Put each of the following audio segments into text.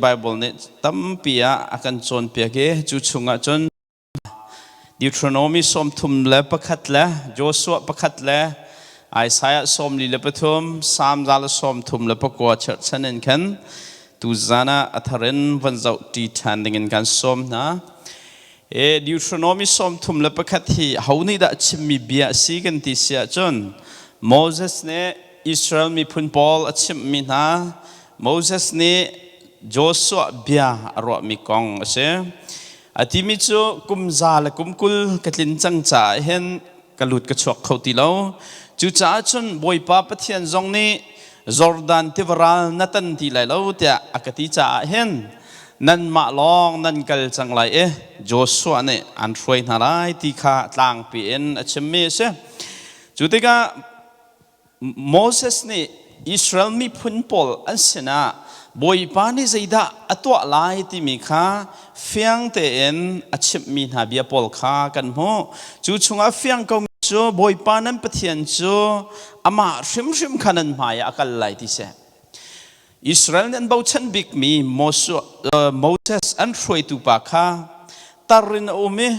Bible nih tampi ah a kan cawnpiak i cu chungah cun Deuteronomy 31 le Joshua 1 le Isaiah 43, Psalm 139 cherhchan in khan tuzan ah a thar in van zoh ṭi ṭhan dingin kan sawm hna. E Deuteronomy 31 hi ho nih dah chimmi bia a si kan ti si ahcun Moses nih Israel miphun pawl a chimhmi hna Moses nih Joshua bia a ruahmi kong a si. A timi cu kum za le kum 20 ka tlin cang caah hin ka lut ka chuak kho ti lo. Cucaah cun Bawipa Pathian zong nih Jordan tiva ral na tan ti lai lo tiah a ka ti caah hin nanmah lawng nan kal cang lai i Joshua nih an hruai hna lai ti kha tlangpi in a chimmi a si. Cu tikah Moses nih Israel miphun pawl an sinah Bawipa nih zeidah a tuah lai timi kha fiang tein a chimhmi hna bia pawl kha kan hmuh. Cu chungah fiang komi cu Bawipa nan Pathian cu amah hrimhrim kha nan hmai ah a kal lai ti si. Israel nih an bochan bikmi Moses an hruaitu pa kha tar in a um i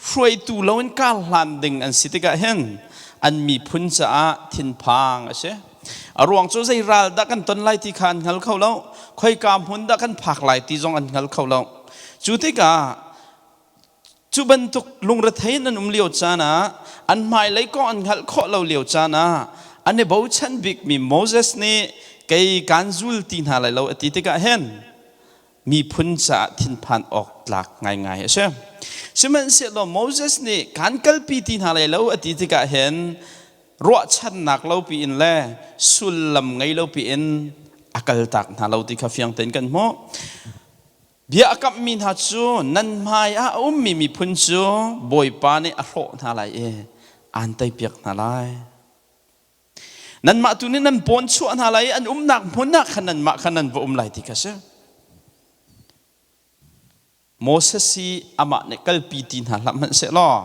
hruaitu loin kar hlan ding an si tikah hin an miphun caah thinphang a si. A ruang cu zei ral dah kan ton lai ti kha an hngal kho lo. Khoika hmun dah kan phak lai ti zong an hngal kho lo. Cu tikah cu bantuk lungrethei in an um lio caan ah an hmailei kong an hngalh khawh lo lio caan ah an i bochan bikmi Moses nih kei kaan zul ti hna lai lo a ti tikah hin miphun caah thinphan awk tlak ngaingai a si. Sihmanhsehlaw Moses nih kan kalpi ti hna lai lo a ti tikah hin ruahchannak lo piin le sullam ngei lo piin a kaltak hna lo ti kha fiang tein kan hmuh. Bia a kamhmi hna cu nan hmai ah a ummi miphun cu Bawipa nih a hrawh hna lai i aan teipiak hna lai. Nanmah tu nih nan pawn chuah hna lai i an umnak hmun ah khan nanmah khan nan va um lai ti kha si. Moses hi amah nih kalpi ti hna hlah hmanh seh law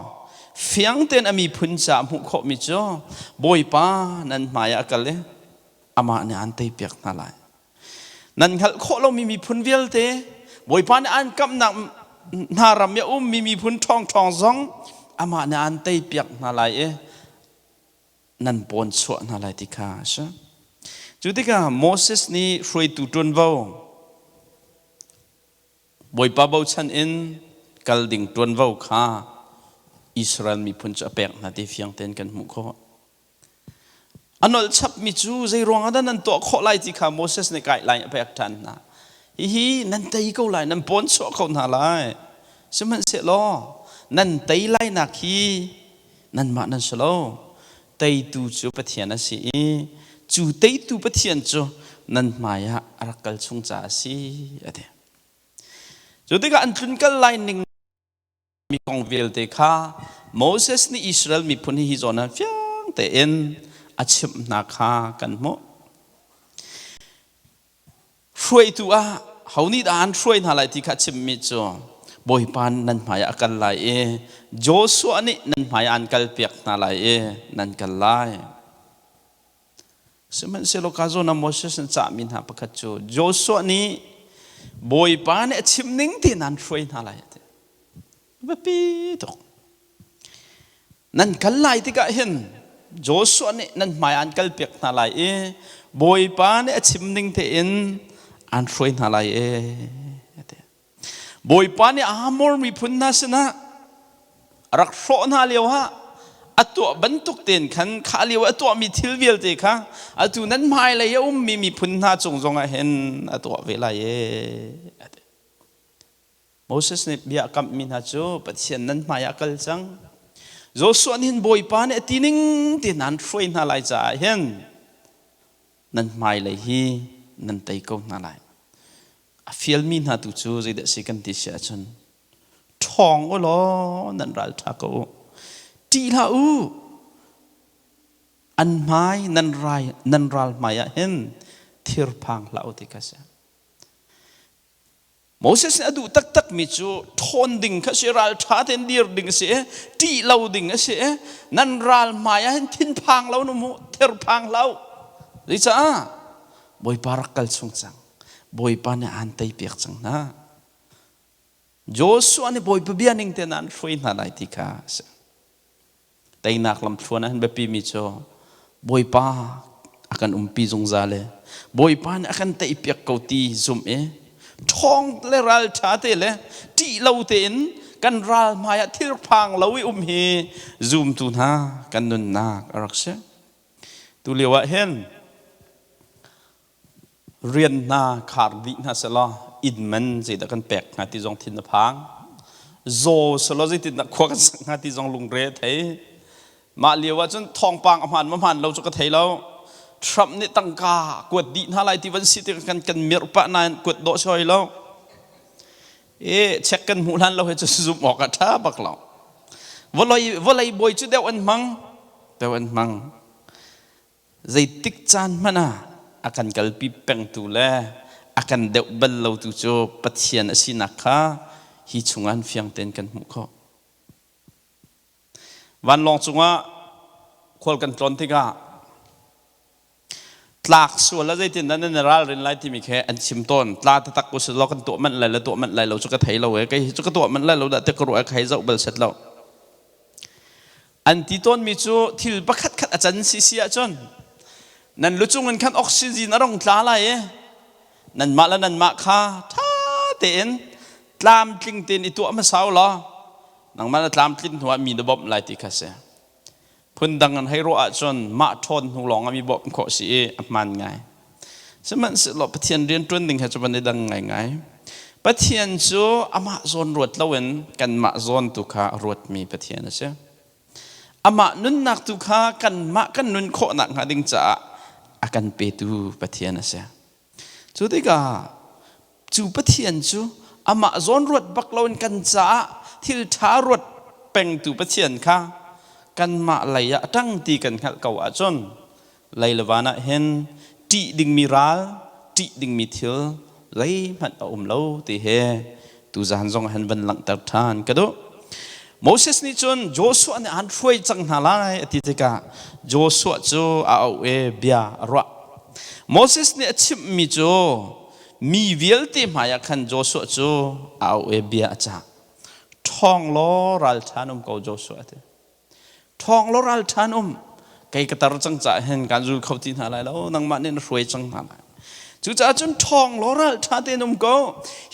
fiang tein a miphun caah hmuh khawhmi cu Bawipa nan hmai ah a kal i amah nih aan teipiak hna lai. Nan hngalh khawh lomi miphun vialte Bawipa nih aan kamhnak hna ram i a ummi miphun ṭhawngṭhawng zong amah nih aan teipiak hna lai i nan pawn chuah hna lai ti kha a si. Cu tikah Moses nih hruaitu ṭuanvo Bawipa bochan in kal ding ṭuanvo kha Israel miphun cu a pek hna ti fiang tein kan hmuh khawh. A nolh chapmi cu zei ruangah dah nan tuah khawh lai ti kha Moses nih guideline a pek ṭhan hna. Hihi nan tei ko lai, nan pawn chuah ko hna lai. Sihmanhsehlaw nan tei lainak hi nanmah nan si lo teitu cu Pathian a si i cu teitu Pathian cu nan hmai ah a rak kal chung caah a si a ti. Cu tikah an tlunkal lai ning mi kong vialte kha Moses nih Israel miphun hi hi zawn ah fiang tein a chimh hna kha kan hmuh. Hruaitu ah ho nih dah an hruai hna lai ti kha chimmi cu Bawipa nan hmai ah a kal lai i Joshua nih nan hmai ah an kalpiak hna lai i nan kal lai. Sihmanhsehlaw ka zawn ah Moses nih cahmi hna pakhat cu Joshua nih Bawipa nih a chim ning tein an hruai hna lai a ti. Biapi tuk. Nan kal lai tikah hin Joshua nih nan hmai an kalpiak hna lai i Bawipa nih a chim ning tein an hruai hna lai e. Bawipa nih Amor miphun hna sinah a rak hrawh hna lio ah a tuah bantuk tein khan kha lio a tuahmi thil vialte kha atu nan hmailei a ummi miphun hna cung zongah hin a tuah ve lai e. Moses nih bia a kamhmi hna cu Pathian nan hmaiah a kal cang. Joshua nih hin Bawipa nih a ti ning tein an hruai hna lai caah hin nan hmailei hi nan tei ko hna lai. A fialmi hna tu cu zeidah si kan ti si ahcun ṭhawng u law nan ral ṭha ko u. Ṭih hlah u. An hmai nan rai nan ral hmai ah hin thirphang hlah u ti kha si. Moses nih a duh taktakmi cu ṭhawn ding kha si, ralṭha tein dir ding a si, ṭih lo ding a si. Nan ral hmai ah hin thinphang lo na mu, therphang hlah. Zeicah? Bawipa rak kal chung cang. Bawipa nih aan teipiak cang hna. Joshua nih Bawipa bia ning tein an hruai hna lai ti kha a si. Teinak lamthluan ah hin biapimi cu Bawipa a kan umpi zungzal i Bawipa nih a kan teipiak ko ti zumh i ṭhawng le ralṭha te le ṭih lo tein kan ral hmai ah thilphang lo i um hi zumtu hna kan nunnak a rak si. Tu lio ah hin Rian hna khar dih hna selaw inn man zeidah kan pek hnga ti zong thin a phang. Zaw selaw zeitindah khua kan sak hnga ti zong lungre a thei. Mah lio ahcun thawngpang a hmaan ma hmaan lo cu ka thei lo. Trump nih tangka kuat dih hna lai ti van si tikah kan kan mirh pah nain kuat dawh si hoi lo. E check kan hmuh hlan lo he cu zumh awk a ṭha bak lo. Vawlei vawlei bawi cu deuh an hmang. Deuh an hmang. Zeitik caan hmanh ah a kan kalpi pengtu le a kan deuh bal lotu cu Pathian a sinak kha hi chungah fiang tein kan hmuh khawh. Vanlawng cungah khual kan tlawn tikah tlak sual ah zeitindah nan i ralrin lai timi khi an chim tawn. Tla taktak usih law kan tuah manh lai le tuah manh lai lo cu ka thei lo ee. Kei hi cu ka tuah manh lai lo dah ti ka ruah i ka hei zoh bal set lo. An ti tawnmi cu thil pakhatkhat a can si si ahcun nan lucung in khan oxygen a rong tla lai i nanmah le nanmah kha ṭha tein tlamtling tein i tuah hmasa u law nangmah na tlamtlin hnuah mi na bawmh lai ti kha si. Phundang an hei ruah ahcun mah ṭhawn hnu lawng ah mi bawmh khawh si i a hmaan ngai. Sihmanhsehlaw Pathian rianṭuan ding he cu van i dang ngaingai. Pathian cu amah zawn ruat loin kanmah zawn tu kha a ruatmi Pathian a si. Amah nunnak tu kha kanmah kan nun khawh nakhnga ding caah a kan petu Pathian a si. Cu tikah cu Pathian cu amah zawn ruat bak loin kan caah thil ṭha ruat pengtu Pathian kha kanmah lei ah a ṭang ti kan hngalh ko ahcun lei le van ah hin ṭih dingmi ral, ṭih dingmi thil zeihmanh a um lo ti he tuzan zong ah hin van langhter ṭhan ka duh. Moses nih cun Joshua nih aan hruai cang hna lai a ti tikah Joshua cu a auh i bia a ruah. Moses nih a chimhmi cu mi vialte hmaiah khan Joshua cu a auh i bia a cah. Ṭhawng law ralṭha um ko Joshua a ti. Ṭhawng law ralṭhan um. Kei ka tar cang caah hin kaan zul kho ti hna lai lo. Nangmah nih na hruai cang hna lai. Cucaah cun ṭhawng law ralṭha tein um ko.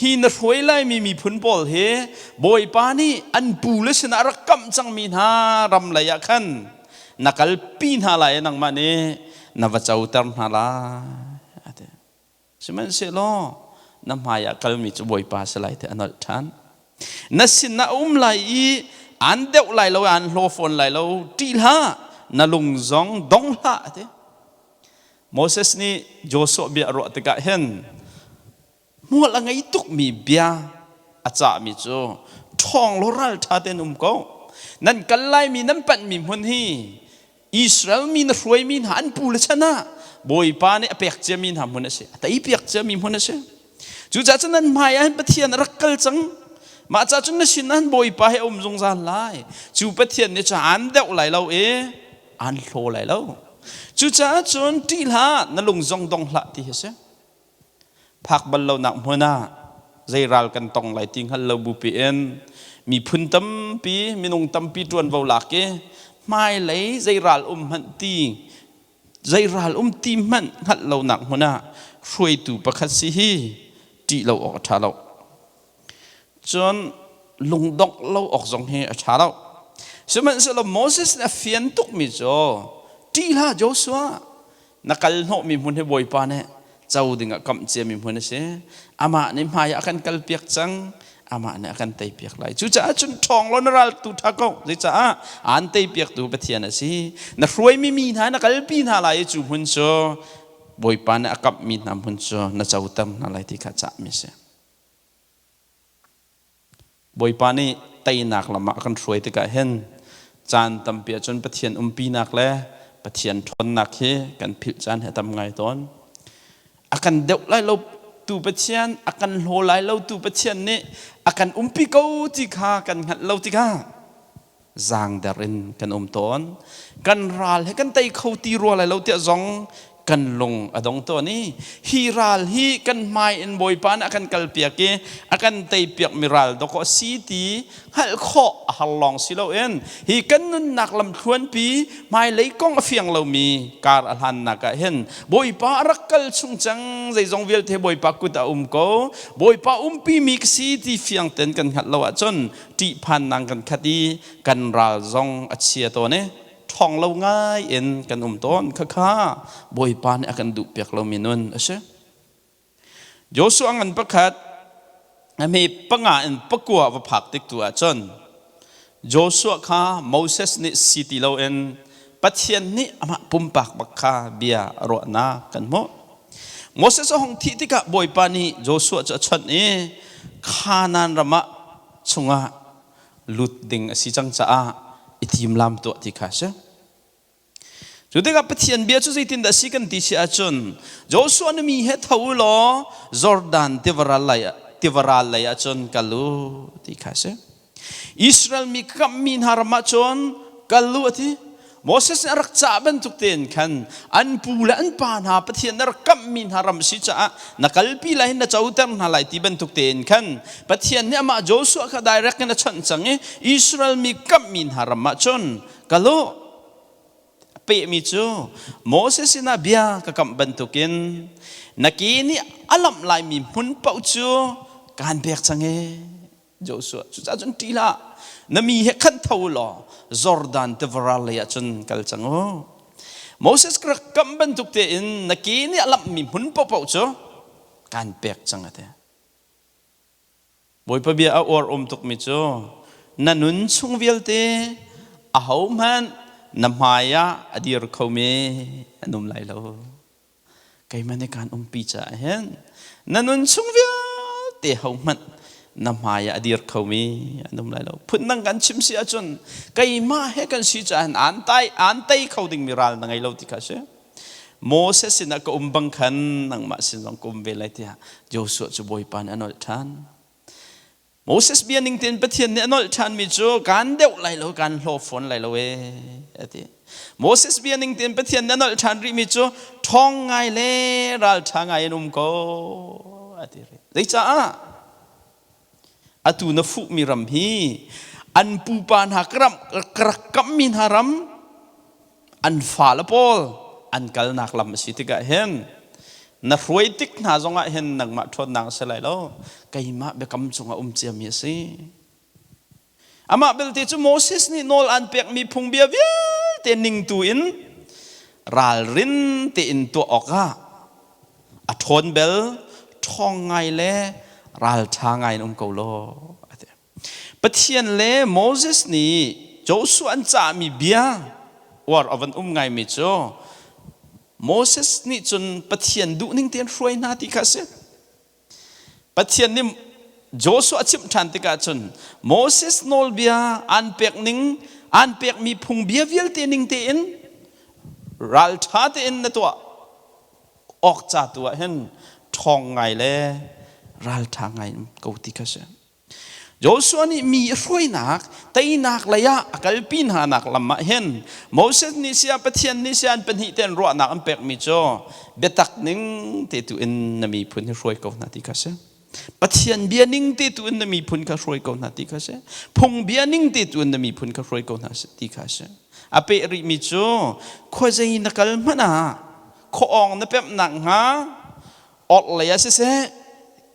Hi na hruai laimi miphun pawl hi Bawipa nih an pu le sinah a rak kamh cangmi hna ram lei ah khan na kalpi hna lai i nangmah nih na va coter hna lai. A ti. Sihmanhsehlaw na hmai ah kalmi cu Bawipa si lai ti a nolh ṭhan. Na sinah a um lai i aan deuh lai lo, aan hlaw fawn lai lo, ṭih hlah, na lung zong dong hlah a ti. Moses nih Joshua bia a ruah tikah hin hmual a ngei tukmi bia a cahmi cu ṭhawng law ralṭha tein um ko. Nan kal laimi nan panhmi hmun hi Israel mi na hruaimi hna an pu le chan ah Bawipa nih a pek ciami hna hmun a si. A teipiak ciami hmun a si. Cucaah cun nan hmai ah hin Pathian a rak kal cang. Mah caah cun na sin ah hin Bawipa he a um zungzal lai. Cu Pathian nih cun aan deuh lai lo i aan hlaw lai lo. Cucaah cun ṭih hlah, na lung zong dong hlah ti hi a si. Phak bal lonak hmun ah zei ral kan tong lai ti hngal lo bupi in miphun tampi minung tampi ṭuanvo lak i hmailei zei ral um hmanh ti zei ral um ti hmanh hngalh lonak hmun ah hruaitu pakhat si hi ṭih lo awk a ṭha lo. Cun lungdongh lo awk zong hi a ṭha lo. Sihmanhsehlaw Moses nih a fian tukmi cu ṭih hlah Joshua na kal hnawhmi hmun hi Bawipa nih co dingah kamh ciami hmun a si. Amah nih hmai ah a kan kalpiak cang. Amah nih a kan teipiak lai. Cucaah cun ṭhawng law na ral tu ṭha ko. Zeicah aan teipiaktu Pathian a si. Na hruaimi mi hna na kalpi hna lai i cu hmun cu Bawipa nih a kamhmi hna hmun cu na coter hna lai ti kha cahmi a si. Bawipa nih teinak lam ah a kan hruai tikah hin caan tampi ahcun Pathian umpinak le Pathian ṭhawnnak hi kan philh caan hi a tam ngai tawn. A kan deuh lai lo tu Pathian, a kan hlaw lai lo tu Pathian nih a kan umpi ko ti kha kan hngalh lo tikah zaangder in kan um tawn. Kan ral he kan tei kho ti rua lai lo tiah zong Kan lung a dong tawn i hi ral hi kan hmai in Bawipa nih a kan kalpiak i a kan teipiak mi ral dawkaw a si ti hngalh khawh a har lawng si loin hi kan nunnak lamthluanpi hmailei kong a fiang lomi kar a hlannak ah hin Bawipa a rak kal chung cang, zeizong vialte Bawipa kut a um ko, Bawipa umpi mi ka si ti fiang ten kan hngalh lo ahcun ṭihphannak kan khat i kan ral zong a chia tawn i ṭhawng lo ngai in kan um tawn. Khakha Bawipa nih a kan duh piak lomi nun a si. Joshua ngan pakhat a hme panga in pakua va phak tik tu ahcun Joshua kha Moses nih si ti loin Pathian nih amah pumpak bak kha bia a ruahnak kan hmuh. Moses a hung thih tikah Bawipa nih Joshua cu a chawnh i Kanaan ram ah chungah lut ding a si cang caah i timlam tuah ti kha a si. Cu tikah Pathian bia cu zeitindah si kan ti si ahcun, Joshua na mi he tho u law Jordan tivaral lei ah cun kal u ti kha a si. Israel mi kamhmi hna ram ah cun kal u a ti. Moses nih a rak cah bantuk tein khan an pu le an pa hna Pathian a rak kamhmi hna ram si caah na kalpi lai na coter hna lai ti bantuk tein khan Pathian nih amah Joshua kha direct in a chawnh cang i Israel mi kamhmi hna ram ah cun kal u. A pehmi cu Moses sinah bia ka kamh bantukin na ke nih a lamh laimi hmun paoh cu kaan pek cang e. Joshua, cucaah cun ṭih hlah, na mi he khan tho u law Jordan tiva lei ah cun kal cang u. Moses ka rak kamh bantuk tein na ke nih a lamhmi hmun paohpaoh cu kaan pek cang a ti. Bawipa bia a uar um tukmi cu na nun chung vialte ahohmanh na hmai ah a dir khomi an um lai lo. Keimah nih kaan umpi caah hin na nun chung vialte hohmanh na hmai ah a dir khomi an um lai lo. Phundang kan chim si ahcun keimah he kan si caah hin aan tai aan tei kho dingmi ral na ngei lo ti kha a si. Moses sinah ka um bang khan nangmah sin zong ka um ve lai tiah Joshua cu Bawipa nih a nolh ṭhan. Moses bia ning tein Pathian nih a nolh ṭhanmi cu kaan deuh lai lo, kaan hlaw fawn lai lo ee, a ti. Moses bia ning tein Pathian nih a nolh ṭhan rihmi cu ṭhawng ngai le ralṭha ngai in um ko, a ti rih. Zeicaah? Atu na fuhmi ram hi an pupa hna ka rak kamhmi hna ram, an fale pawl an kalnak lam a si tikah hin na hruai tik hna zongah hin nangmah ṭhawnnak a si lai lo, keimah biakam cungah um ciami a si. Amah belte cu Moses nih nawl an pekmi phungbia vialte ning tu in ralrin tein tuah awkah a ṭhawn bel ṭhawng ngai le ralṭha ngai in um ko law a ti. Pathian le Moses nih Joshua an cahmi bia uar a van um ngaimi cu Moses nih cun Pathian duhning tein hruai hna ti kha a si. Pathian nih Joshua a chimh ṭhan tikah cun Moses nawlbia an pek ning an pekmi phungbia vialte ning tein ralṭha tein na tuah awk ca tu ah hin ṭhawng ngai le ralṭha ngai ko ti kha a si. Joshua nih mi a hruainak, teinak lei ah a kalpi hna nak lam ah hin Moses nih sia Pathian nih sia an pahnih tein ruahnak an pekmi cu biatak ning te tu in na miphun hi hruai ko hna ti kha si. Pathian bia ning te tu in na miphun kha hruai ko hna ti kha si. Phung bia ning te tu in na miphun kha hruai ko hna ti kha si. A peh rihmi cu khuazei na kal hmanh ah khuaawng na pemhnak hnga orhlei ah siseh,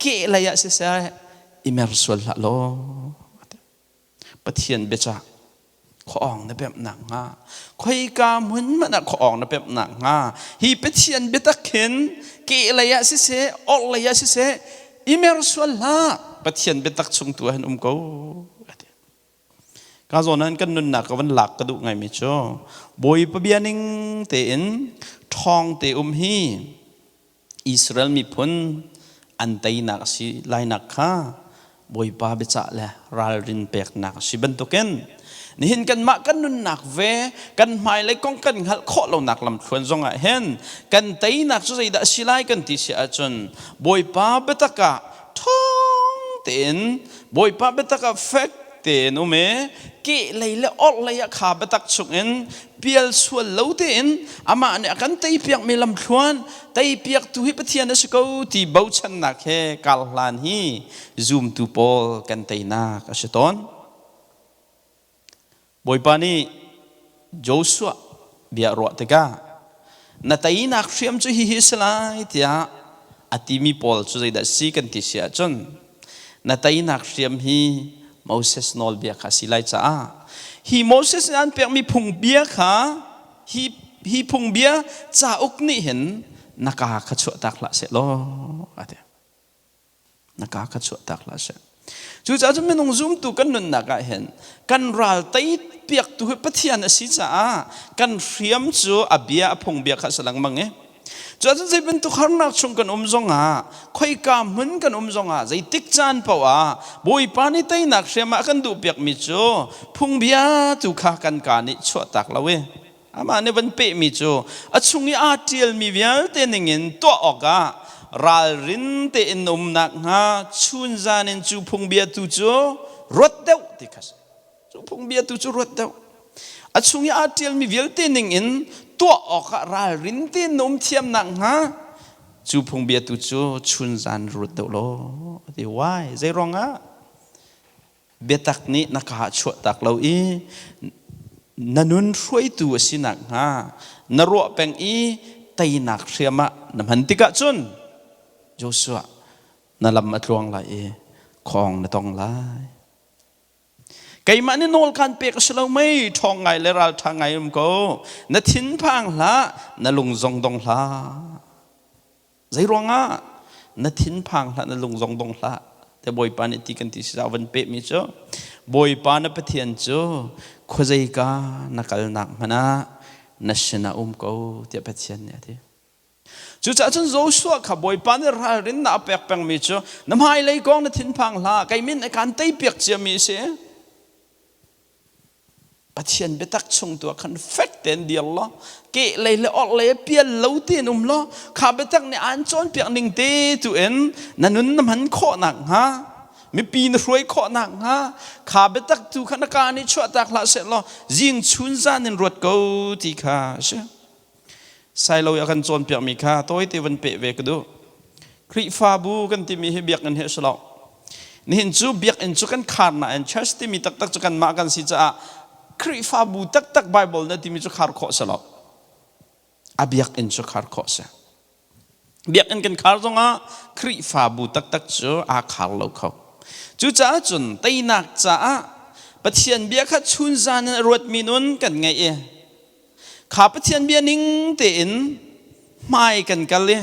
kehlei ah siseh i mer sual hlah law. Pathian biacah khuaawng na pemh nakhnga, khoika hmun hmanh ah khuaawng na pemh nakhnga, hi Pathian biatak hin kehlei ah siseh, orhlei ah siseh i mer sual hlah. Pathian biatak chung tu ah hin um ko. Ka zawn ah kan nunnak ka van lak ka duh ngaimi cu Bawipa bia ning tein ṭhawng te um hi Israel miphun an teinak a si lainak kha Bawipa biacah le ralrin peknak a si bantukin nihin kanmah kan nunnak ve kan hmailei kong kan hngalh khawh lonak lamthluan zongah hin kan teinak cu zeidah a si lai kan ti si ahcun Bawipa biatak ah ṭhawng tein, Bawipa biatak ah fek. tein um i kehlei le orhlei ah kha biatak chungin pial sual lo tein amah nih a kan teipiakmi lamthluan teipiaktu hi Pathian a si ko ti bochannak he kar hlan hi zumtu pawl kan teinak a si tawn. Bawipa nih Joshua bia a ruah tikah na teinak hriam cu hihi a si lai tiah a timi pawl cu zeidah si kan ti si ahcun na teinak hriam hi Moses nawlbia kha a si lai caah hi Moses nih an pekmi phungbia kha hi hi phungbia cauk nih hin na kaa kha chuahtak hlah seh law a ti. Na kaa kha chuahtak hlah seh. Cucaah cun minung zumtu kan nunnak ah hin kan ral tei piaktu hi Pathian a si caah kan hriam cu a bia a phungbia kha a si lengmang i cuahcun zei bantuk harnak chung kan um zongah khoika hmun kan um zongah zeitik caan paoh ah Bawipa nih teinak hriam ah kan duh piakmi cu phungbia tu kha kan kaa nih chuahtak lo i Amah nih van pehmi cu a chung i aa ṭialmi vialte ningin tuah awkah ralrin tein na um nakhnga chunzan in cu phungbia tu cu ruat deuh ti kha si. Cu phungbia tu cu ruat deuh. A chung i aa ṭialmi vialte ningin tuah awkah ralrin tein na um thiam nakhnga cu phungbia tu cu chunzan ruat deuh law a ti. Why? Zei ruangah? Biatak nih na kaa chuahtak lo i na nun hruaitu a si nakhnga na ruah peng i teinak hriam ah na hman tikah cun Joshua na lam a tluang lai i khawng na tong lai. Keimah nih nawl kaan pek a si lo mei ṭhawng ngai le ralṭha ngai um ko na thinphang hlah na lung zong dong hlah. Zeiruangah na thinphang hlah na lung zong dong hlah te Bawipa nih ti kan ti si van pehmi cu Bawipa na Pathian cu khuazeika na kalnak hmanh ah na sinah um ko tiah Pathian nih a ti. Cucaah cun Joshua kha Bawipa nih ralrin na a pek pengmi cu na hmailei kong na thinphang hlah kei min kaan teipiak ciami a si. Pathian biatak chung tu ah khan fek tein dir law kehlei le orhlei pial lo tein um law kha biatak nih aan cawnpiak ning te tu in na nun na hman khawh nakhnga mipi na hruai khawh nakhnga kha biatak tu kha na kaa nih chuahtak hlah seh law zing chun zan in ruat ko ti kha a si. Sailo i a kan cawnpiakmi kha tawite van peh ve ka duh. Khrihfabu kan timi hi biakinn hi a si lo. Nihin cu biakinn cu kan khar nain church timi taktak cu kanmah kan si caah Khrihfabu taktak Bible na timi cu khar khawh si lo. A biakinn cu khar khawh si. Biakinn kan khar zongah Khrihfabu taktak cu aa khar lo kho. Cucaah cun teinak caah Pathian bia kha chunzan in a ruatmi nun kan ngeih i kha Pathian bia ning tein hmai kan kal i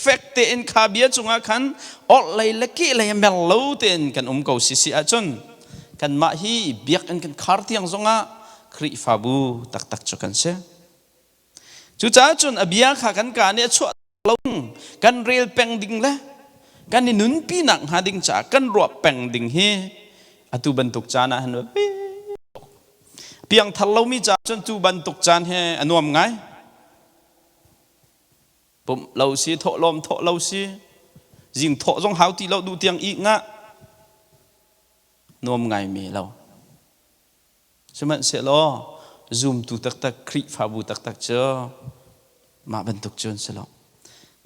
fek tein kha bia cungah khan orhlei le kehlei mer lo tein kan um ko si si ahcun kanmah hi biakinn kan khar tiang zongah Khrihfabu taktak cu kan si. Cucaah cun a bia kha kan kaa nih a chuah lo kan rel peng ding le kan i nunpi nak hnga ding caah kan ruah peng ding hi atu bantuk caan ah hin piangthar lomi caah cun tu bantuk caan hi a nuam ngai. Pumh lo si, thawh lawm thawh lo si, zing thawh zong hau ti lo duh tiang i ngah nuam ngai mi lo. Sihmanhsehlaw zumtu taktak Khrihfabu taktak cu mah bantuk cu an si lo.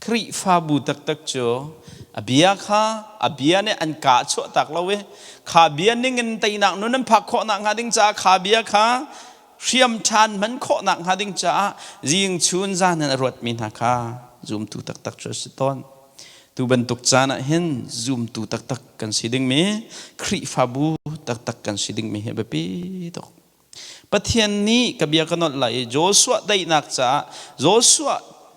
Khrihfabu taktak cu a bia kha a bia nih an kaa chuahtak lo i kha bia ning in teinak nun an phak khawh nakhnga ding caah kha bia kha hriam ṭhan hman khawh nakhnga ding caah zing chun zan in a ruatmi hna kha zumtu taktak cu a si tawn. Tu bantuk caan ah hin zumtu taktak kan si dingmi, Khrihfabu taktak kan si dingmi hi a biapi tuk. Pathian nih ka bia ka nolh lai i Joshua teinak caah Joshua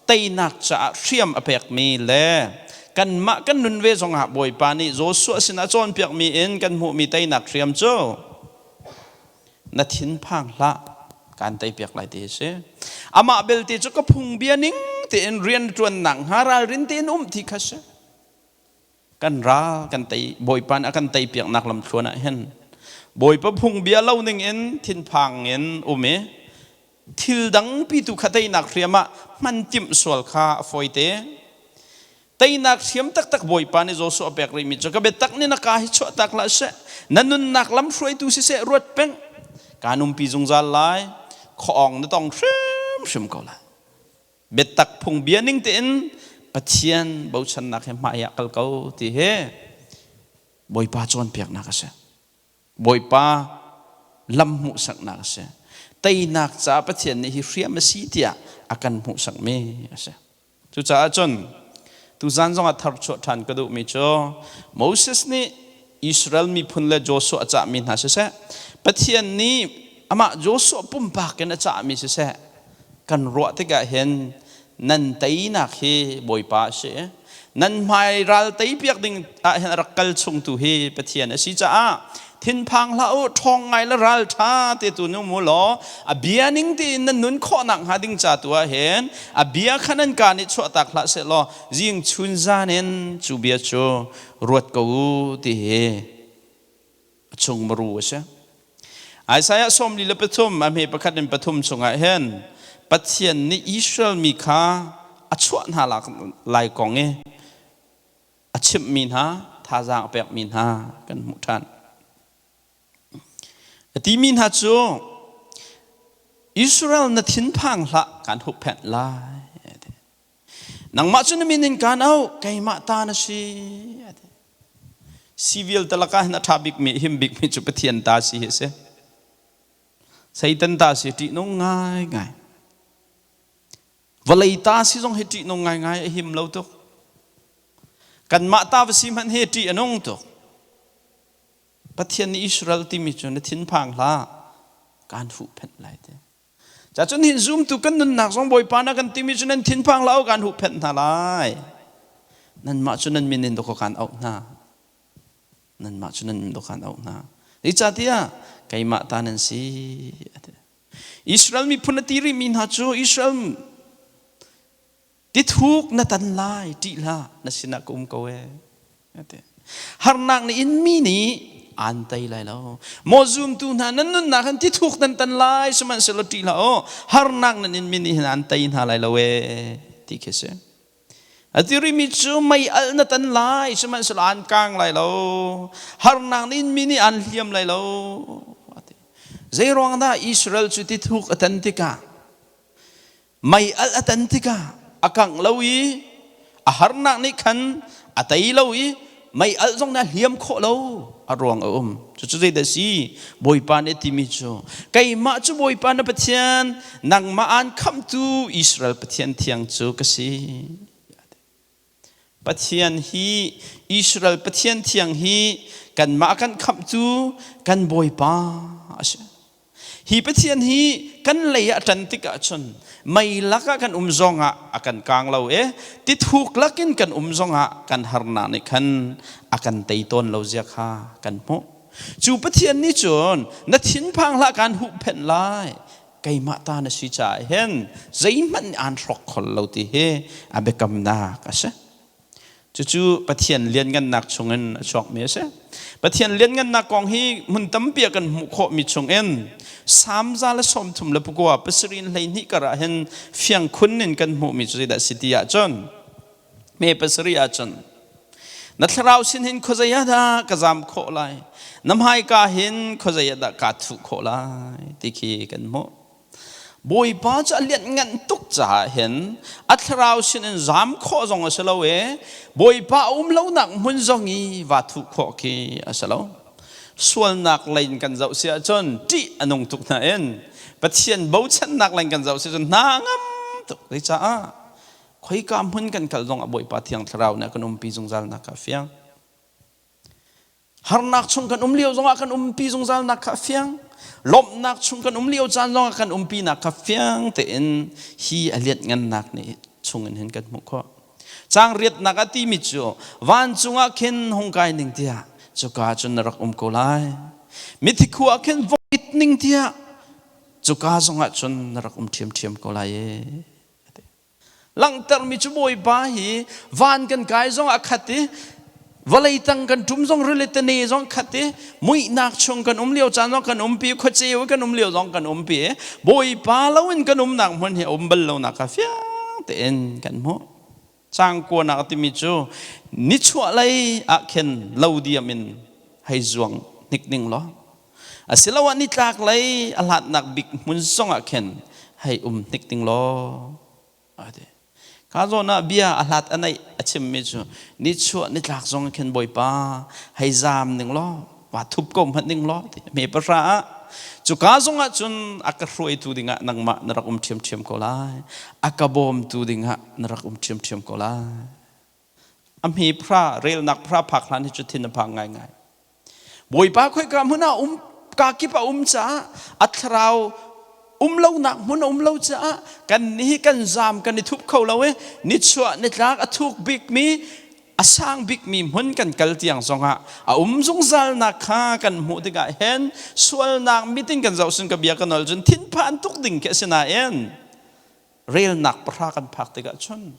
teinak caah hriam a pekmi le kanmah kan nun ve zongah Bawipa nih Joshua sinah cawnpiakmi in kan hmuhmi teinak hriam cu na thinphang hlah kaan teipiak lai ti a si. Amah belte cu ka phungbia ning tein rian ṭuannak hnga ralrin tein um ti kha si. Kan ral kan tei Bawipa nih a kan teipiaknak lamthluan ah hin Bawipa phungbia lo ning in thinphang in um i thil dangpi tu kha teinak hriam ah hman timh sual kha a fawite. Teinak hriam taktak Bawipa nih Joshua a pek rihmi cu ka biatak nih na ka hi chuahtak hlah seh. Na nunnak lam hruaitu siseh ruat peng. Kaan umpi zungzal lai. Khuaawng na tong hrimhrim ko lai. Biatak phungbia ning tein Pathian bochannak he hmai ah kal ko ti hi Bawipa cawnpiaknak a si. Bawipa lam hmuhsaknak a si. Teinak caah Pathian nih hi hriam a si tiah a kan hmuhsakmi a si. Cucaah cun tuzan zongah tharchuah ṭhan ka duhmi cu Moses nih Israel miphun le Joshua a cahmi hna siseh, Pathian nih amah Joshua pumpak in a cahmi siseh, kan ruah tikah hin nan teinak hi Bawipa a si. Nan hmai ral teipiak ding ah hin a rak kal chungtu hi Pathian a si caah Thinphang hlah u, ṭhawng ngai le ralṭha te tu nu mu law a bia ning tein nan nun khawh nakhnga ding ca tu ah hin a bia kha nan kaa nih chuahtak hlah seh law zing chun zan in cu bia cu ruat ko u ti hi a chung maru a si. Isaiah 43 a hme pakhat in pathum chungah hin Pathian nih Israel mi kha a chuah hna lai kong i a chimhmi hna thazaang a pekmi hna kan hmuh ṭhan. A timi hna cu Israel na thinphang hlah kan huhphenh lai. Nangmah cu na min in kaan auh keimah ta na si. Si vialte lakah hin a ṭha bikmi him bikmi cu Pathian ta si hi a si. Satan ta si ṭihnung ngaingai. Vawlei ta si zong hi ṭihnung ngaingai a him lo tuk. Kanmah ta va si hmanh hi ṭih a nung tuk. Pathian nih Israel timi cu na thinphang hlah, kaan huhphenh lai ti. Ca cun hin zumtu kan nunnak zong Bawipa na kan timi cu nan thinphang hlah u, kaan huhphenh hna lai. Nanmah cu nan min in dawkaw kaan auh hna. Nanmah cu nan min dawkaw kaan auh hna. Zeicahtiah keimah ta nan si. Israel miphun a ti rihmi hna cu Israel tithuk na tan lai ṭih hlah na sinah ka um ko ee. Harnak na inmi nih aan tei lai lo. Maw zumtu hna nan nunnak hin tithuk nan tan lai sihmanhsehlaw ṭih hlah u harnak nan inmi nih hin aan tei hna lai lo ee ti khi si. A ti rihmi cu mei alh na tan lai sihmanhsehlaw aan kang lai lo. Harnak na inmi nih aan hliam lai lo. Zeiruang dah Israel cu tithuk a tan tikah mei alh a tan tikah a kangh lo i a harnak nih khan a tei lo i mei alh zong nih a hliam khawh lo a ruang a um. Cucu zeidah si? Bawipa nih a timi cu keimah cu Bawipa na Pathian nangmah aan khamhtu Israel Pathian thiang cu ka si. Pathian hi Israel Pathian thiang hi kanmah kan khamhtu kan Bawipa a si. Hi Pathian hi kan lei ah ṭan tikah cun mei lakah kan um zongah a kan kang lo i tithuk lakin kan um zongah kan harnak nih khan a kan tei tawn lo zia kha kan hmuh. Cu Pathian nih cun na thinphang hlah kaan huhphenh lai keimah ta na si caah hin zeihmanh nih aan hrawk khol lo ti hi a biakamnak a si. Cucu Pathian lianngannak chungin a chuakmi a si. Pathian lianngannak kong hi hmun tampi ah kan hmuh khawhmi chungin Salm 139 7 12 kar ah hin fiang khun in kan hmuhmi cu zeidah si ti ahcun me pasarih ahcun na thlarau sin hin khuazei ah dah ka zam khawh lai na hmaika hin khuazei ah dah kaa thuh khawh lai ti khi kan hmuh. Bawipa cu a lianhngan tuk caah hin a thlarau sinin zam khawh zong a si lo i Bawipa a um lonak hmun zong i vaa thuh khawh khi a si lo. Sualnak lei in kan zoh si ahcun ṭih a nung tuk nain Pathian bochannak lei in kan zoh si ahcun hna ngam tuk. Zeicah khoika hmun kan kal zong ah Bawipa Thiang Thlarau nih a kan umpi zungzalnak kha a fiang. Harnak chung kan um lio zongah kan umpi zungzalnak kha a fiang. Lawmhnak chung kan um lio caan zongah kan umpinak kha fiang tein hi a lianhngannak nih chungin hin kan hmuh khawh. Caang riatnak a timi cu vancung ah khin hung kai ning tiah cuka cun na rak um ko lai. Mithi khua ah khin vong it ning tiah cuka zongah cun na rak um ṭhiamṭhiam ko lai ee. Langhtermi cu Bawipa hi van kan kai zong a khat i vawlei tang kan ṭum zong rili tane zong khat i muihnak chung kan um lio caan zong kan umpi khuaceu kan um lio zong kan umpi i Bawipa loin kan umnak hmun hi a um bal lonak kha fiang tein kan hmuh. Caang kuanak a timi cu nichuahlei ah khin lo diam in hei zuang hnik ning law asiloah nitlak lei a hlatnak bik hmun zong ah khin hei um hnik ding law a ti. Ka zawn ah bia a hlat a neih a chimmi cu nichuah nitlak zong ah khin Bawipa hei zaam ning law wa thup ko hmanh ning law ti me pahra ah cuka zong ah cun a ka hruaitu dingah nangmah na rak um ṭhiamṭhiam ko lai a ka bawmtu dingah na rak um ṭhiamṭhiam ko lai a hme phra relnak phra phak hlan hi cu thin a phang ngaingai Bawipa khoika hmun ah um ka kip a um caah a thlarau um lonak hmun a um lo caah kan nih kan zaam kan i thup kho lo i nichuah nitlak a thuk bikmi a sang bikmi hmun kan kal tiang zongah a um zungzalnak kha kan hmuh tikah hin sualnak mitin kan zoh sun ka bia ka nol cun thinphan tuk ding khi a si nain relnak pahra kan phak tikah cun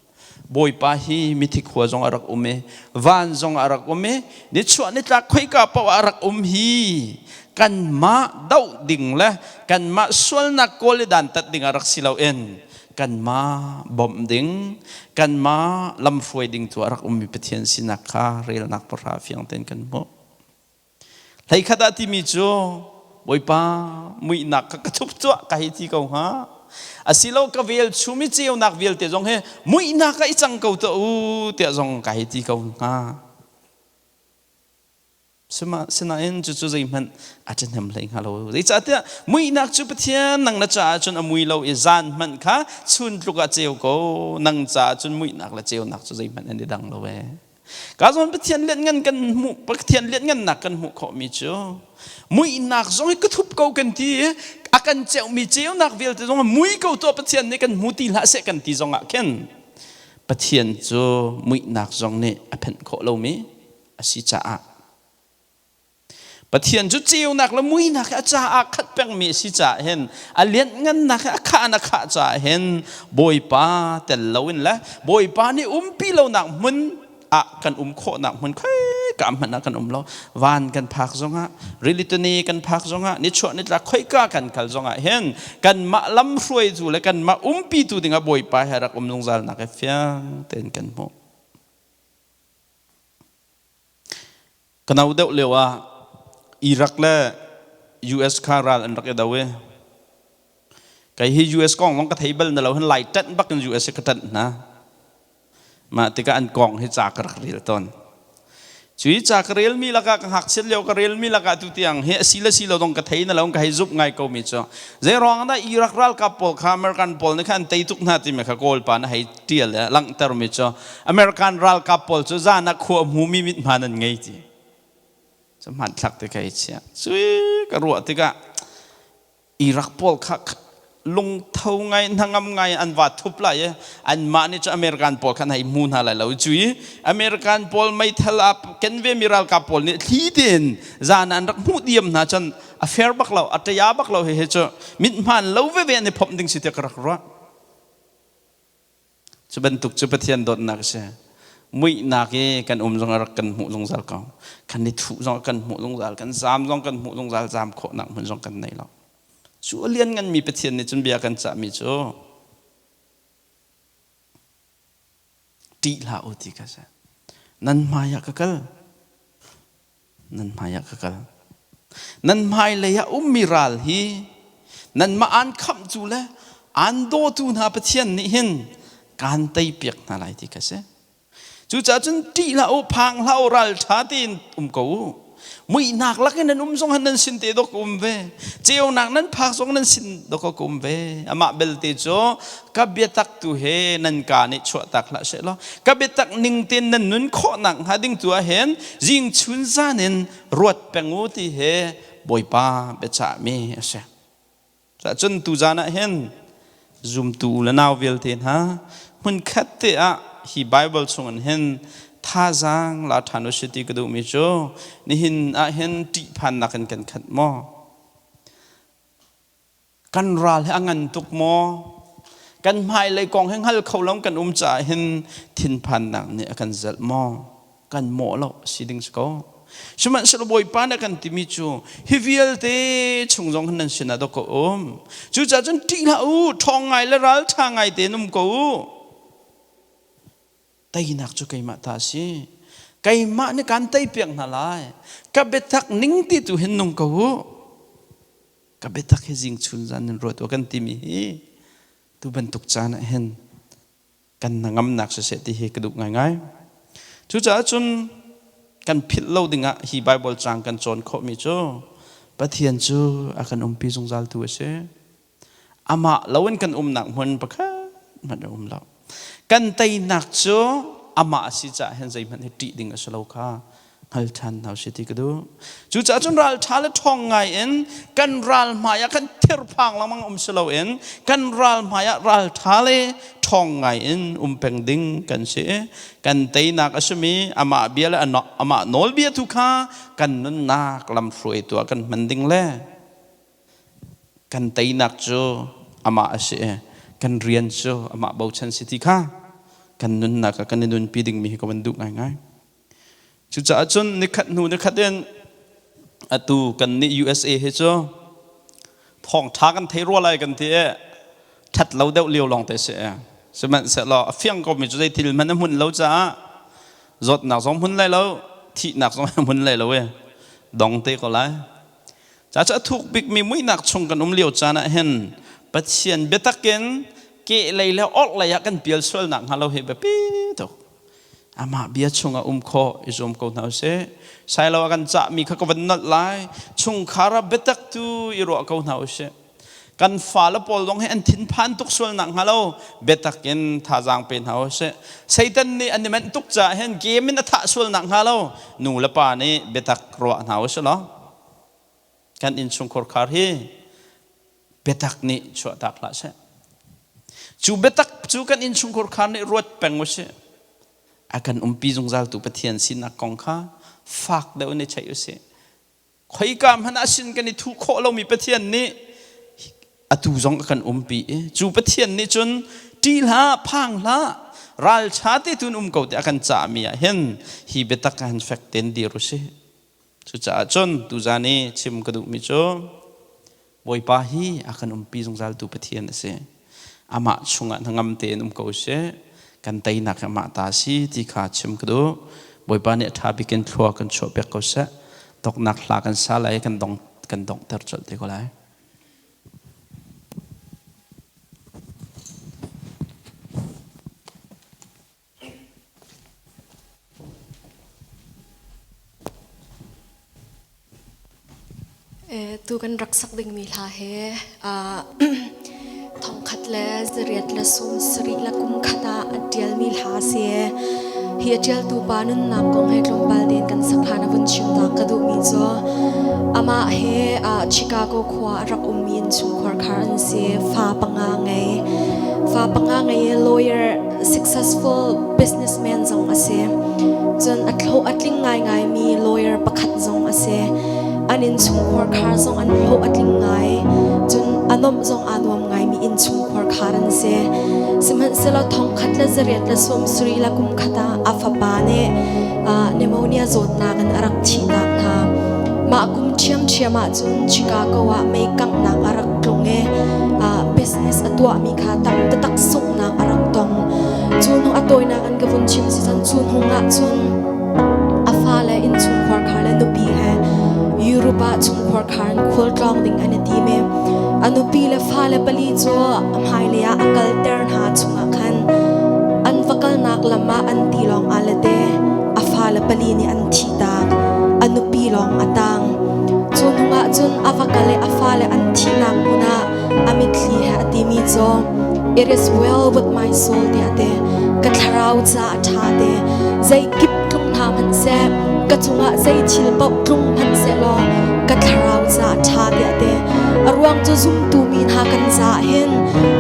Bawipa hi mithi khua zong a rak um i van zong a rak um i nichuah nitlak khoika paoh a rak um hi kanmah doh ding le kanmah sualnak kawl i dantat ding a rak si loin kanmah bawmh ding kanmah lamhruai ding tu a rak ummi Pathian sinak kha relnak pahra fiang tein kan hmuh. Hleikhat ah timi cu Bawipa muihnak kha ka thup tuah ka hei ti ko hnga. Asilo ka vel chum i ceunak vialte zong hi muihnak ah i cang ko tuah u tiah zong ka hei ti ko hnga. Sinain cucu zeihmanh a ṭhahnem hlei hnga lo. Zeicahtiah muihnak cu Pathian nang na caah cun a mui lo i zan hmanh kha chun tluk ah ceu ko. Nang caah cun muihnak le ceunak cu zeihmanh an i dang lo ee. Ka zawn Pathian lianngan kan hmuh Pathian lianngannak kan hmuh khawhmi cu muihnak zong hi ka thup ko kan ti i a kan ceumi ceunak vialte zong mui ko tuah Pathian nih kan hmu ti hlah seh kan ti zong ah khin Pathian cu muihnak zong nih a phenh khawh lomi a si caah Pathian cu ceunak le muinak hi a caah khat pengmi a si caah hin a lianhngannak hi a khah in a khah caah hin Bawipa tel loin le Bawipa nih umpi lonak hmun ah kan um khawhnak hmun khoika hmanh ah kan um lo van kan phak zongah rili tuni kan phak zongah nichuah nitlak khoika kan kal zongah hin kanmah lamhruaitu le kanmah umpitu dingah Bawipa he rak um zungzalnak hi fiang tein kan hmuh. Ka no deuh lio ah Iraq le US kha ral an rak i do i kei hi US kong zong ka thei bal na lo hin lai ṭanh bak in US hi ka ṭanh hna. Mah tikah an kong hi ca ka rak rel tawn. Cui ca ka relmi lakah ka ngakchiat lio ka relmi lakah tu tiang hi a si le si lo dong ka thei na lo ka hei zup ngai ko mi cu zei ruang dah Iraq ralkap pawl kha American pawl nih khan tei tuk hna timi kha Kawl pa na hei ṭial le langhter mi cu American ralkap pawl cu zan ah khua hmumi mithman an ngei ti cu hmanthlak te ka i chiah cui ka ruah tikah Iraq pawl kha lungtho ngai hnangam ngai an va thup lai i anmah nih cu American pawl khan hei hmu hna lai lo cui American pawl meithal a ken ve mi ralkap pawl nih thli tein zan an rak hmuh diam hna cun a fair bak lo a ṭaya bak lo hi hi cu mithman lo veve an i phomh ding si tiah ka rak ruah Cu bantuk cu Pathian dawtnak a si. Muihnak i kan um zong a rak kan hmuh zungzal ko. Kan i thuh zong kan hmuh zungzal, kan zaam zong kan hmuh zungzal, zaam khawhnak hmun zong kan nei lo. Cu a liannganmi Pathian nih cun bia kan cahmi cu ṭih hlah u ti kha si. Nan hmai ah ka kal. Nan hmaiah ka kal. Nan hmailei ah ummi ral hi nanmah aan khamhtu le aan dawtu hna Pathian nih hin kaan teipiak hna lai ti kha si. Cucaah cun ṭih hlah u, phang hlah u, ralṭha tein um ko u. Muihnak lakin nan um zong han nan sin te dawk ka um ve. Ceunak nan phak zong nan sin dawk ka um ve. Amah belte cu ka biatak tu he nan ka nih chuahtak hlah seh law ka biatak ning tein nan nun khawhnak hnga ding tu ah hin zing chun zan in ruat peng u ti he Bawipa biachahmi a si. Cun tu zan ah hin zumtu u le nau vialte hna hmunkhat te ah hi Bible chung in hin thazaang la ṭhan u si ti ka duhmi cu nihin ah hin ṭihphannak in kan khat maw? Kan ral hi a ngan tuk maw? Kan hmailei kong hi hngal kho lo kan um caah hin thinphannak nih a kan zelh maw? Kan mawh lo si ding si ko. Sihmanhsehlaw Bawipa nih a kan timi cu hi vialte chung zong hin nan sinah dawk ka um. Cucaah cun ṭih hlah u, ṭhawng ngai le ralṭha ngai tein um ko u. Teinak cu keimah ta a si. Keimah nih kaan teipiak hna lai. Ka biatak ning ti tu hin nung ko u. Ka biatak hi zing chun zan in ruat u kan timi hi tu bantuk caan ah hin kan hnangamnak siseh ti hi ka duh ngaingai. Cucaah cun kan philh lo dingah hi Baibal caang kan cawn khawhmi cu Pathian cu a kan umpi zungzaltu a si. Amah loin kan umnak hmun pakhat hmanh a um lo. Kan teinak cu amah a si caah hin zeihmanh hi ṭih ding a si lo kha hngal ṭhan hna usih ti ka duh. Cucaah cun ralṭha le ṭhawng ngai in kan ral hmai ah kan thirphang lengmang um si loin kan ral hmai ah ralṭha le ṭhawng ngai in um peng ding kan si. Kan teinak a simi amah bia le amah nawlbia tu kha kan nunnak lamhruaitu ah kan hman ding le kan teinak cu amah a si i kan rian cu amah bochan si ti kha kan nunnak ah kan i nunpi dingmi hi ka van duh ngaingai. Cucaah cun nikhat hnu nikhat in atu kan nih USA hi cu thawngṭha kan thei rua lai kan ti i ṭhat lo deuh lio lawng te si. Sihmanhsehlaw a fiang komi cu zei thil hmanh a hmun lo caah zawtnak zong hmun lai lo, thihnak zong a hmun lai lo i dong te ko lai. Ca cu a thuk bikmi muihnak chung kan um lio caan ah hin Pathian biatak in kehlei le orhlei ah kan pial sual nakhnga lo hi biapi tuk. Amah bia chungah um khawh i zuam ko hna usih. Sailo a kan cahmi kha ka van nolh lai. Chungkhar ah biatak tu i ruah ko hna usih. Kan fale pawl zong hi an thinphan tuk sual nakhnga lo biatak in thazaang pe hna usih. Satan nih an i manh tuk caah hin game in a thah sual nakhnga lo nu le pa nih biatak ruah hna usih law kan innchungkhar khar hi biatak nih chuahtak hlah seh. Cu biatak cu kan innchungkhar khar nih ruat peng usih. A kan umpi zungzaltu Pathian sinak kong kha fak deuh in i cheih usih. Khoika hmanh ah sin kan i thuh khawh lomi Pathian nih atu zong a kan umpi i cu Pathian nih cun ṭih hlah, phang hlah, ralṭha te tun um ko ti a kan cahmi ah hin hi biatak ah hin fek tein dir usih. Cucaah cun tuzan i chim ka duhmi cu Bawipa hi a kan umpi zungzaltu Pathian a si. Amah chungah hnangam tein um ko sih. Kan teinak hi amah ta a si ti kha chim ka duh. Bawipa nih a ṭha bik in thlua kan chuahpiak ko seh. Toknak hla kan sa lai kan dong kan donghter colh te ko lai. Tu kan rak sak dingmi hla he thongkhat le zariat le sum sarih le kum khat ah a ṭialmi hla a si. Hi a ṭialtu pa nunnak kong he tlawmpal tein kan sak hlan a vun chimnak ka duhmi cu amah he Chicago khua a rak ummi innchungkhar khar an si. Fa panga ngei. Fa panga ngei i lawyer successful businessman zong a si. Cun a hlawh a tling ngaingaimi lawyer pakhat zong a si. An innchungkhar khar zong an hlawh a tling ngai. Cun a nuamh zong aa nuam ngaimi innchungkhar khar an si. Sihmanhsehlaw thongkhat le zariat le sawm sarih le kum khat ah a fapa nih pneumonia zawtnak in a rak thihnak hna. Mah kum ṭhiamṭhiam ah cun Chicago ah mei kanghnak a rak tlung i business a tuahmi kha tam taktak sunghnak a rak tong. Cu hnu a tawinak in ka vun chim si cun cu hnu ah cun a fale innchungkhar khar le nupi he Europe ah chungkhar khar in khualtlawng ding an i tim i a nupi le fale pali cu a hmailei ah a kalter hna chungah khan an va kalnak lam ah an tilawng aa let i a fale pali nih an thihtak. A nupi lawng a tang. Cu hnuah cun a va kal i a fale an thihnak hmun ah a mitthli he a timi cu It is well with my soul tiah a ti. Ka thlarau ca a ṭha ti. Zeikip tlung hna hmanh seh, ka cungah zei thil paoh tlung hmanh seh law ka thlarau ca a ṭha tiah a ti. A ruang cu zumtu mi hna kan caah hin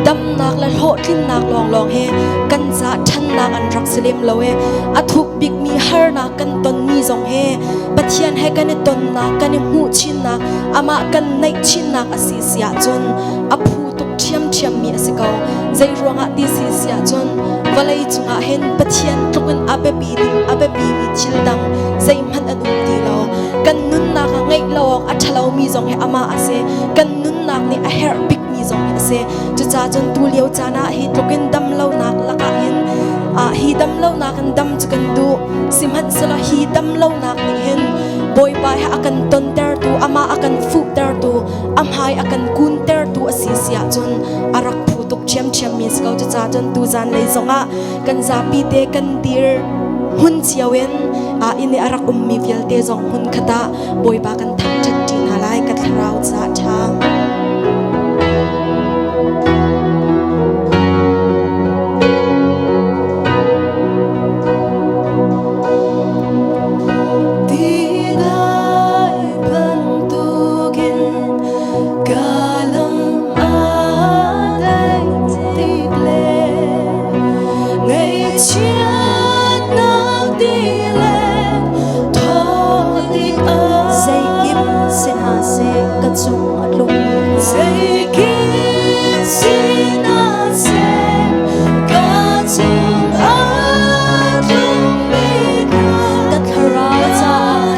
damnak le hlawhtlinnak lawnglawng hi kan caah ṭhannak an rak si lem lo i a thuk bikmi harnak kan tonmi zong hi Pathian he kan i tonnak, kan i hmuh chinnak, amah kan naih chinnak a si si ahcun a phu tuk ṭhiamṭhiammi a si ko. Zei ruangah ti si si ahcun vawlei cungah hin Pathian tluk in a biapi ding, a biapimi thil dang zeihmanh an um ti lo. Kan nunnak ah ngeih lo awk a ṭhalomi zong hi amah a si. Kan nunnak nih a herh bikmi zong hi a si. Cucaah cun tu lio caan ah hi tluk in damlonak lakah hin Hi damlonak in dam cu kan duh. Sihmanhsehlaw hi damlonak nih hin Bawipa he a kan tontertu, amah a kan fuhtertu, a hmai a kan kuntertu a si si ahcun a rak phu tuk ṭhiamṭhiam mi si ko. Cucaah cun tuzan lei zongah kan zapi te kan dir hmun cio in inn i a rak ummi vialte zong hmun khat ah Bawipa kan thangṭhat ṭi hna lai. Ka thlarau caah ṭha. Tidai bantukin ka lam a dai tik le ngaihchiatnak ti le thawk tik ah Zeikip si hna seh ka cung a tlung. Zeikip si hna seh ka cung a tlungmi kha Ka thlarau caah